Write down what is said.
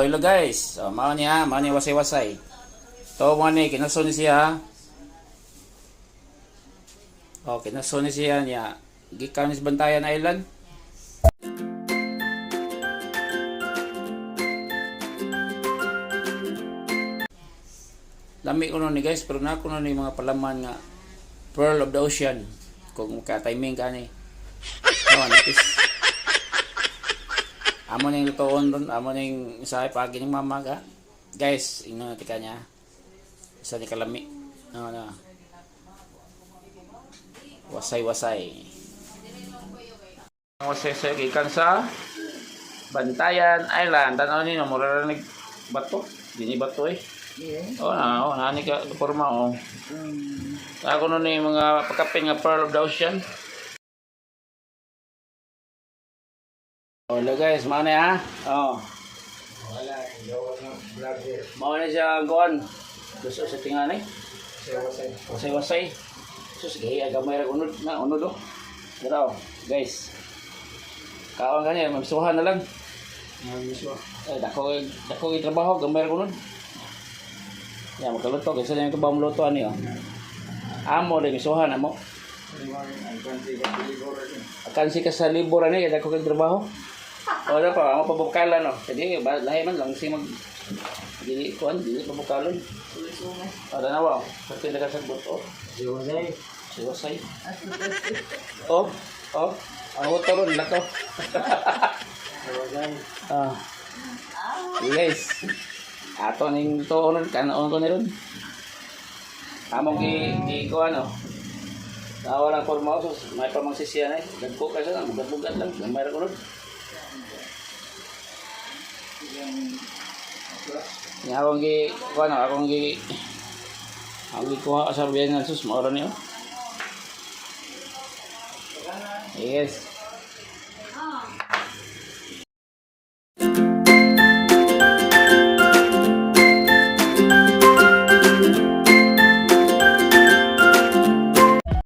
Hello guys. Oh, mao niya, mao ni wasay-wasay. To mo ni kinaso ni siya. Oh, kinaso ni siya niya. Gikan ni sa Bantayan Island. Lami ko ni guys, pero na ko ni mga palaman nga Pearl of the Ocean. Kung ka-timing ka ni. Oh, nipis. Amo ning lutoon ron, amo ning usahay pagi ning mama ka. Guys, ingnon natin kanya. Isa ni kalami. Ano na. Wasay-wasay. Wasay-wasay gikan sa Bantayan Island. Tanaw ni mura ra nag bato. Dini bato eh. Yeah. Oh na, oh na ni ka porma oh. Ako no ni mga pagkapin nga Pearl of the Ocean. Oh, hello guys, mao na ha. Oh. Wala, gawa ng vlogger. Mao na siya ang kuan. Gusto sa tingan eh. Wasay-wasay. Wasay-wasay. Sus, gahi aga may unod na unod oh. Dara oh, guys. Kaon gani, magsuhan na lang. Namiswa. Eh, dako dako yung trabaho, gamay ra unod. Ya, magkaluto kasi na yung kabang luto ani oh. Amo rin misuhan amo. Akansi ka sa libor ani kay dako kay trabaho. Wala pa, amo pabukalan oh. Sige, ba lahi man lang si mag dili kuan, dili pabukalon. O, tanawa oh. Sa tindagan sa buto. Wasay. Siwasay. Oh, oh. Ang motor ron, lakaw. Wasay. Ah. Yes. Ato ning tuon kanon ko ni ron. Among gi gi ko ano. Tawa lang forma sus, may pamangsisiyan eh. Dagko ka siya, bugat-bugat lang, gamay ra ko ron. Nga akong gi ko ano, akong gi kuha sa biyanan sus, maura niyo. Yes.